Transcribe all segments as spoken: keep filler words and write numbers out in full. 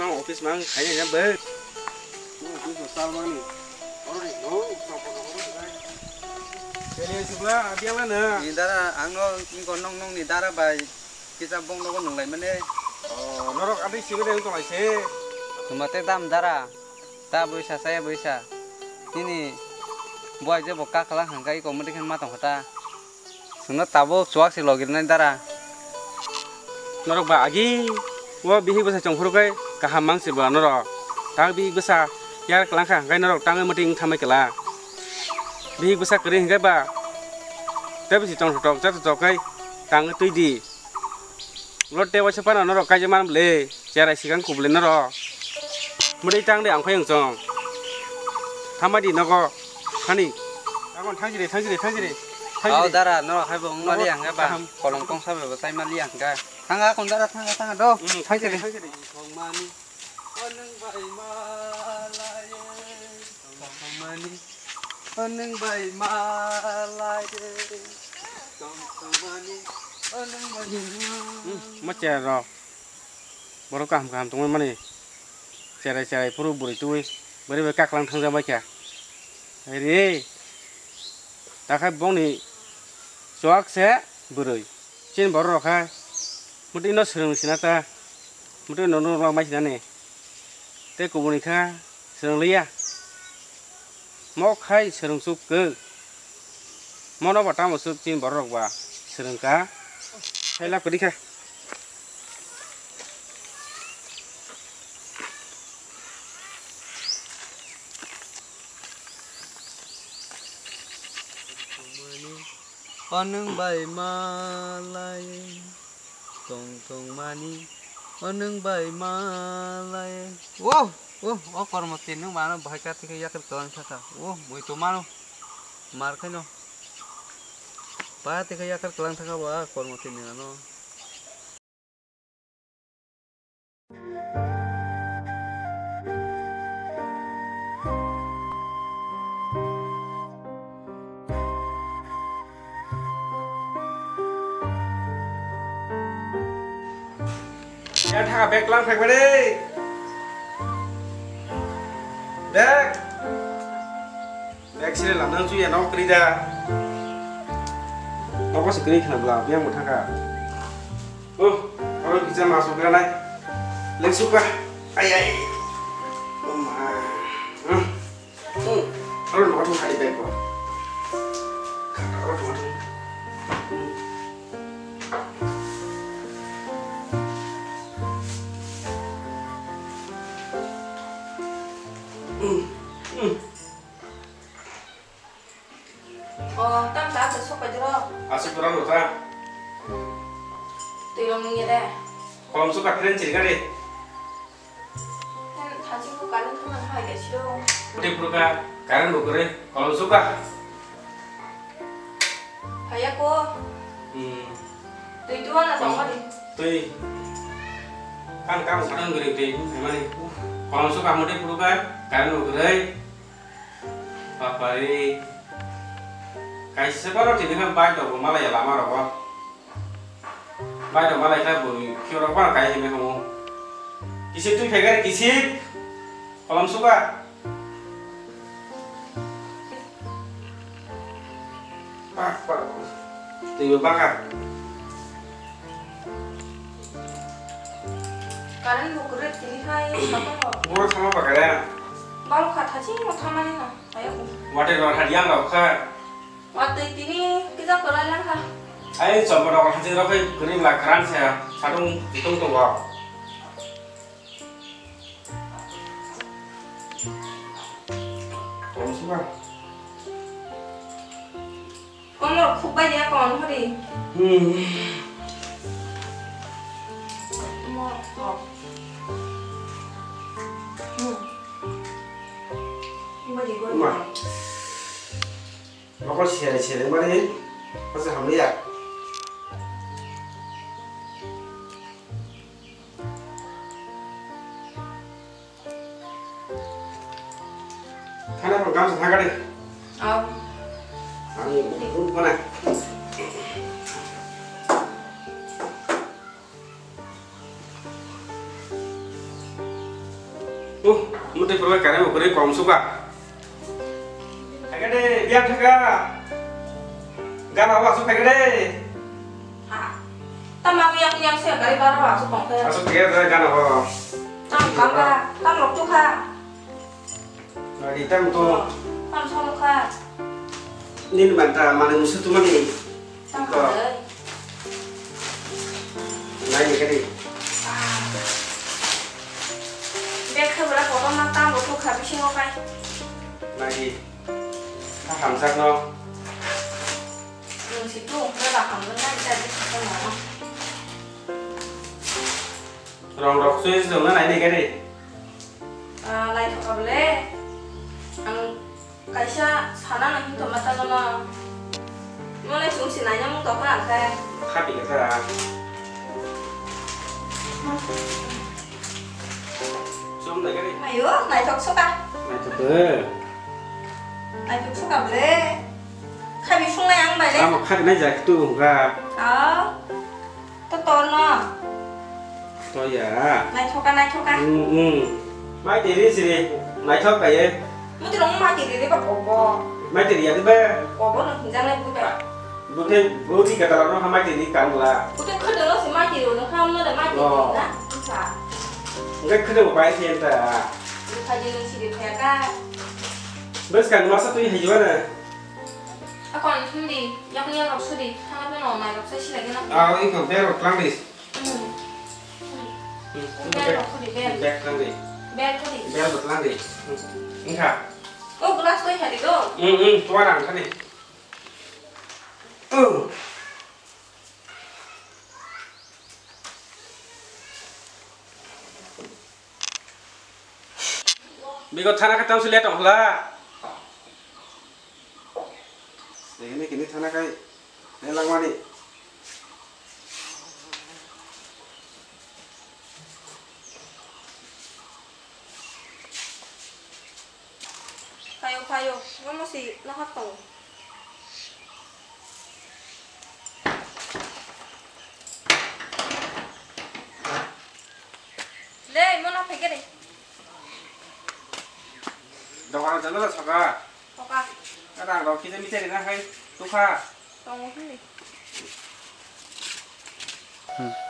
Ang office mang khaina ya bai. Ang office no sal mani. Oro ni no, no, no, no, no. Kere sibla, abiang na. Ni dara, ang no, ni ko nong nong ni dara bai. Kisa bong nogo nung lai mane. Oh, norok abri sibe de tong lai se. Tumate dam dara. Ta buisa saya buisa. Nini buai je bo kakla hangkai ko mudi khen ma tong kha ta. Chwngno tabuk chuak se logi rwnai dara. Norok ba agi o bihik bwsa chongphuru kai kaham mang se ba norok. Tang bihik bwsa yar kwlang kha hwnkhe norok tangwi mwtwi wng thamai kwla. Bihik bwsa kwrwi hwnkhe ba tei bisi chongthok chok chok kai tangwi twi di. Ulo tei waisa phano norok kaijak man bwle, cherai sikang kubule norok. Mwtwi tang de ang phai wng chong. Thamadi nogo. Hani. Thangjiri, thangjiri, thangjiri. Thangjiri. Dara, norok hai bo wng mali ang ba. Kaham. Kolong kong sabe bo sai mali ang ga. Thanga kon dara thanga thanga do. Hmm, thangjiri, thangjiri. Tongmani. Tongmani. Onwng bai malai de. Tong tongmani. Onwng bai. Hmm, ma cherai rok. Borok kaham kaham tongmani. Cherai cherai phuru bwrwi twi. Bwrwi bai kaklang thangja bai kha. Re. Takhai bongni chuak se bwrwi. Chini borok rok kha. Mwtwi no swrwng sina ta. Mwtwi no norok mai sinani. Tei kubuni kha swrwng liya. Mo khai swrwng chuk kwk. Mono ba tamo chuk chini borok rok ba swrwng ka. Hai lab kwrwi kha. Onwng bai malai tong tong mani, onwng bai malai. Wo, wo, o kormo tin nwng mano bahai kati khe yakar kwlang thaka. Wo, mui to mano. Mar khaino. Bahai kati khe yakar kwlang thaka ba kormo tin nwng ano. Ya, thaka bag lang phai phai de. Bag. Bag sile lamnang chuya nok kri da. Nogo se kri khna bla, biang bo thaka. Oh, oro kisa mas ugra nai. Lek suka. Ai, ai. Oh, ma. Hmm. Hmm. Oro nogo thung hai bag ko. Oro nogo thung. Hmm. Hmm. Hmm. O, tam ta aswk sok pai doro. Aswk borok rw ta? Hmm. Twi rok nung ya de. Kolom sok ka friend chiri ka de. Hen, thansi ko current thang nang hai de siro. Tei puro ka current bo kwrwi, kolom sok ka. Phaiya ko. Hmm. Twi tu wala tong wali. Twi. Kan kam kadang gari twi, emani. Kolom sok ka mo tei puro ka current bo kwrwi. Bapari. Kaisa baro tini khe bike rok bo malaya lama rogo. Bike rok malai kha bo khe rok bang kai hime khamu. Kisip twi phegari kisip. Kolom suka. Pak pak. Twi bo baka. Current bo kwrwi tini khai satung rok. Boro thangma pakare. Balo kha thachi no thamani no. Ayo. Wate no hadiang rok kha. Watwi tini kisa kwlai lang kha. Ai chompo rok haching rok khai kwrwi bla kwran se satung tung tung rok. Kolom suka. Komor khuk bai dia kon hori. Hmm. Mo, oh. Hmm. Bai di gol. Ma. Nokol sere sere mani. Masa hamliya. Thana pang gamsa thangkade. Aw. Ang ruk mana. Uh, mutai pura kare mo kore kom suka. Agade, biar thaka. Gana wa su pegade. Ha. Tama yang yang se gari bara wa su pong ke. Asu pegade gana wa. Tam kama, tam lok tu kha. Lagi tam tu. Tam solo kha. Nini manta mani musu tu mani. Tamo dei. Nai ni kadi. Bek khe bwla kotorma tamo thuk kha bisingo kai. Nai. Kha hamjak no. Nwng si tu ungkhe ba hamjak nai ta bisi kono. Rong rok sui sui nai ni kadi. Ah, naithok kha bwle. Ang Kaisa sana no hinto mata no no. Mole chwng si naina mung tokha ang khe. Khapi kha. Chum dai gari. Ayo, naithok soka. Naithok de. Naithok soka ble. Khabi sungnai ang bai le. Amo khabi nai jak tu ga. Ah. To tor no. To ya. Naithoka, naithoka. Hmm, hmm. Mai tiri siri. Naithok kaiye. Muti rong mai tiri riba kobo. Mai tiri ya diba? Kobo no hinjang nai buka. Bukhe budi kata no ha mai tiri kan la. Bukhe khodo no si mai tiri no ham no da mai tiri na. Sa. Ngai khodo bai tiri ta. Bukha di no siri thaya ka. Bes kan masa tu hi jiwa na. Akon hindi, yakni yang rok sudi, thana phano nai rok sai sila gina. Ah, iko bag rok tlang di. Hmm. Hmm, bag rok sudi, bag. Bag tlang di. Bag sudi. Bag rok tlang di. Hmm. Engkha. Oh, glass koi hari do. Hmm, hmm, tua rang thani. Oh. Bigo thana khe tamsi le tong hla. Sehene kini thana kai ne langmani. Phaio, phaio, omo si nohak tongo. Le, mo na phai khe de. Dokan jalo la saka. Saka. Ada rok kisa misa rina hai tukha. Tongo hini.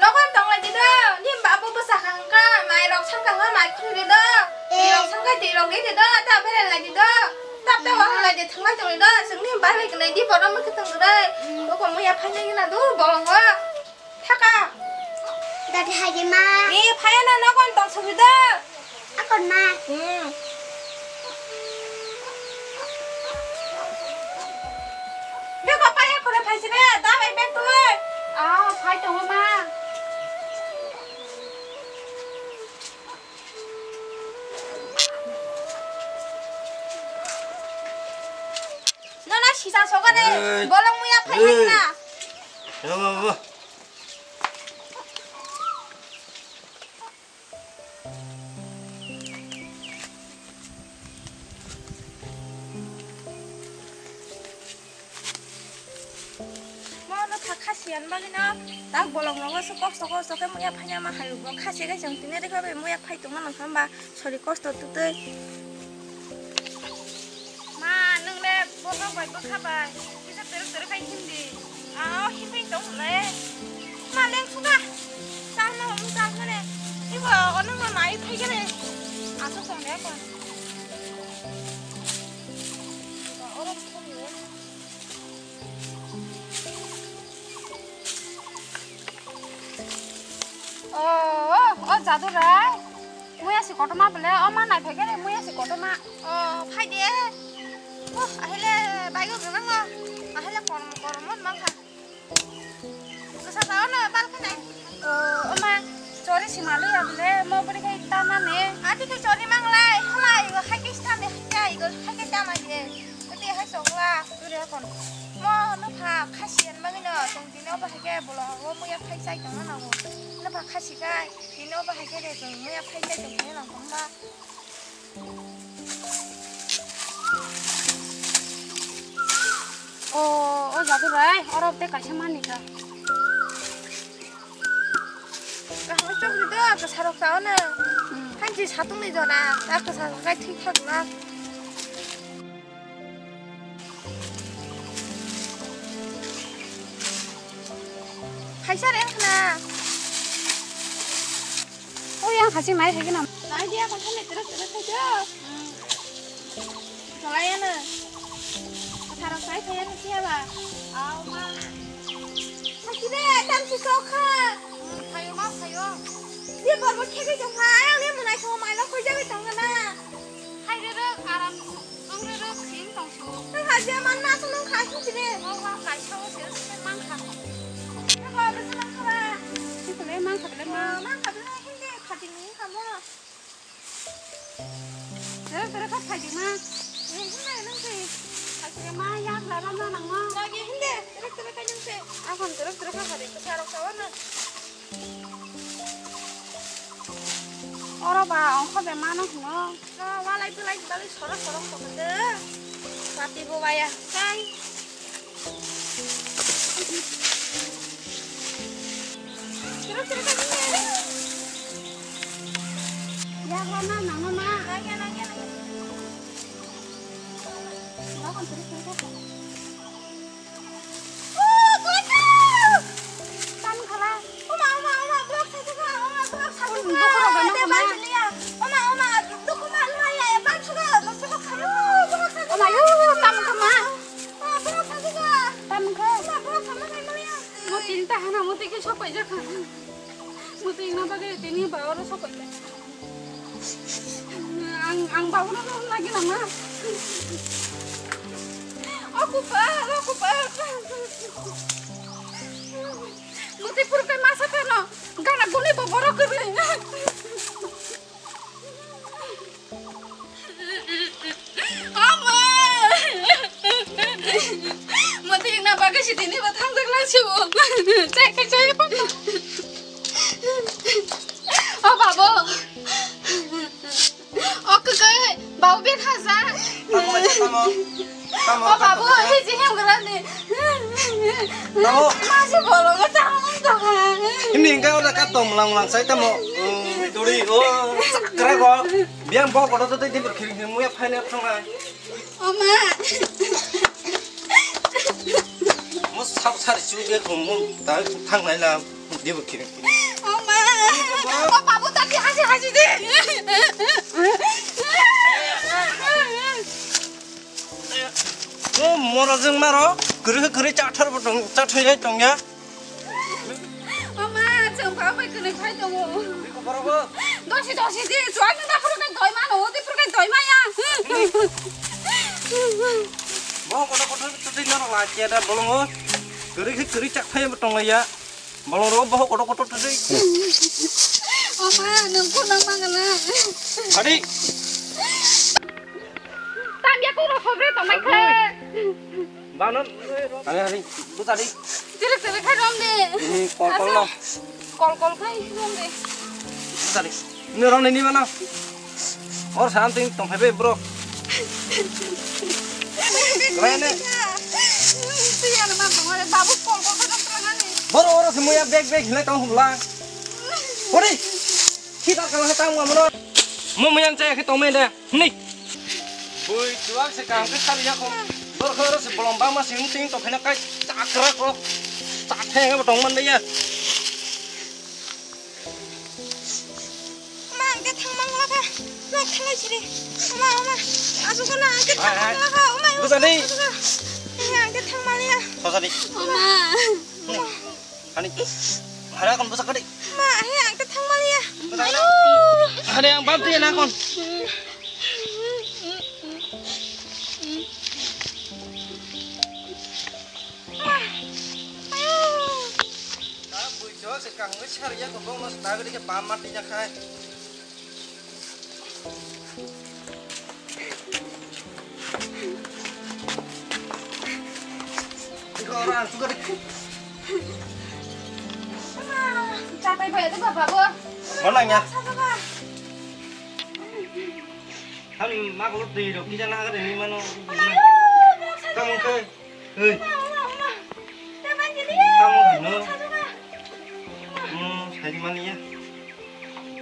Nogon tong lai di do, nim ba bo bwsa kha wngkha, mai rok san kha wngkha, mai khuri di do, twi rok san kha, twi rok di di do, ta bere lai di do, tap ta wahar lai di thang lai tong lai do, chwng nim bai bai kwnai di, borom khe tong dai, bo ko muya phai nai na do, bolong o, thaka. Dadi hai di ma. Ni phai na nogon tong sugui do. Akon ma. Hmm. Beko paya kore phaisire, da bai bek tuwe. Ah, phai tongo ma. Nona sisa sogane, ei. Bolong muya phai ei. Na. Yo, yo, yo. Mo no kha khasiyan bagwi no tak bolong rogo se kosto kosto khe muya phaina ma hayu bo khasi khe chwng tini rikha bai muya phai tongma nang hamba sori kosto tutui. Ma, nwng le borok bai bwkha bai kisa twrwk twrwk khai himdi. Ah, o himphai tong le. Ma, leng suka. Chal no, um, chal no le. Ibo, o nwng no nai phai khe le. Aswk tong le kon. Oro phone ni. O, o, o Jadu rai. Muya si kotorma bole, o ma nai phai khe re, muya si kotorma. O, phai de. O, ahile baigo gwnang o. Ahile korom, korom mon mang kha. Kasa sa ono bal khe nai. O, o ma chori si mali ya bole, mo bori khai ta na ne. Ati khai chori mang lai, hala igo hai khe sta ne, hai khe igo hai khe ta ma ye. Ati hai chokla, turi akon. Mo no pha khasi an mangino, tong tini o bahai khe bolong o muya phai chai tongna nango. No pha khasi kai. Tini o bahai khe de chwng muya phai chai tongphai nang tong ba. O, o Jadu rai, oro tei kaisa manwi kha. Kaham chokri do, kwsa rok cha ono. Hmm. Hanchi satung ni jona, ta kwsa kai thwi thak na. Phaisa reng khna. O yang haching nai hai gana. Nai dia kha thani tere tere khai jo. Jalai ano. Thara sai khai ano siya ba. Au ma. Hachire tam si sokha. Phayo ma phayo. Dia borbo khege jong ha. Ayang ni munai so mai lo khoi jabe tong na. Hai re re aram. Ang re re khim tong so. Hai haji aman na so nang khai so sini. Mau ma khai so se se mang kha. Ko re se mang kha ba. Sini mang kha ba. Mang kha ba hindi khating ni kha ba. Tere tere kha khai di ma. Hindi nang se. Khai se ma ya la la na nang ma. Lagi hindi tere tere khai nang se. Akon tere tere kha khai di. Sa rok sa wa na. Oro ba ongkho de mano hino. No, walai tulai balai soro soro kok de. Pati bo waya kai. Soro soro kai. Ya ba na nang ma. Nang ya nang ya nang ya. Ba kon soro soro kok. Oh, kota! Tam khala. Oma, oma, oma, borok sajuka, oma, borok sajuka. Dukhu rok gana kama. Oma, oma, dukhu man maya, ban suka, borok sajuka. Oma, yo, tam kama. Oma, borok sajuka. Tam kha. Oma, borok sama kai maya. Mo tinta hana, mo tiki sopai jakha. Mo tinta bagwi tini ba oro sopai jakha. Ang, ang babuno no lagi nama. O kupal, o kupal. Muti purke masa tano. Gana guni bo borok kwrwi. Ama. Muti na bagwi si tini ba thangjak lang si bo. Chai kai chai pa. O babu. O kwkwi, bau bek haja. Tamo, tamo. Tamo, o babu, tamo. Hiji hem grani. Tamo. Masi bolo ga tamo tamo. Himni hingka ola ka tong lang lang sai tamo. Duri, o, sakra go. Biang bo kodo to tei dibur khiring khiring muya phaina thangnai. Oma. Mo sap sari chu ge khum mo ta thangnai la. Dibo kiri kiri. Oma. O babu tati haji haji de. O moro jeng maro kiri kiri chathar bo tong chathai lai tong ya. Oma, jeng pa bai kiri khai tongo. Biko boro bo. Dosi dosi de, chuan na puro kai doi mano, di puro kai doi maya. Bo kono kono tu di noro la che da bolongo. Kiri kiri chathai bo tong ya. Bolong ro boho kotor kotor tadi. Oma, nang ko nang mangala. Adi. Tam ya ko ro khobre to mai kha. Banon. Ani ani, bu tadi. Tirik tirik khai rom de. Ini kol kol no. Kol kol khai rom de. Bu tadi. Ini rom ini mana? Or something tong phai bro. Rene. Tiya na ma tong re babu kol kol kha tong ani. Boro oro se muya bag bag hilai tong hula. Ori. Kita kala tang ma mono. Mo muyan che ke tong me de. Ni. Bui tuak se kam ke sar ya ko. Boro oro se bolong ba ma sing ting tong phai na kai chakra ko. Chakhe tong man de ya. Oma, ang khe thang mang la kha. Nok thalai siri. Oma, oma. Asuk na, ang khe thang mang la kha. Oma, oma. Bujani. Asuk na. Ang khe thang mang ya. Sosani. Oma. Ni. Ani. Hara kon busak kadi. Oma, ang khe thang mang ya. Busak na. Ayo. Hare ang bab dia na kon. Oma. Ayo. Ta buicho se kangwi sariya ko bongno se dagri ke bam mati nya khai. Iko ora suka dik. Chatai bai de baba bo. Mana nya? Ham mak lo dei ro kija na gari ni mano. Kamu ke. Hei. Tamo hino. Hmm, hai mani ya.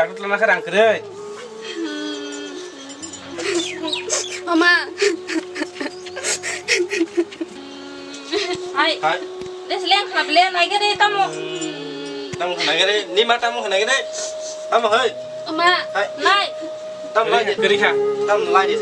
doctor tlana khe rang kwrwi. Oma. Hai. Hai. Des leng khna ble nai gede tamo. Tamo khna gede, ni ma tamo khna gede. Tamo hai. Oma. Hai. Nai. Tam lai di. Kwrwi kha. Tam lai di.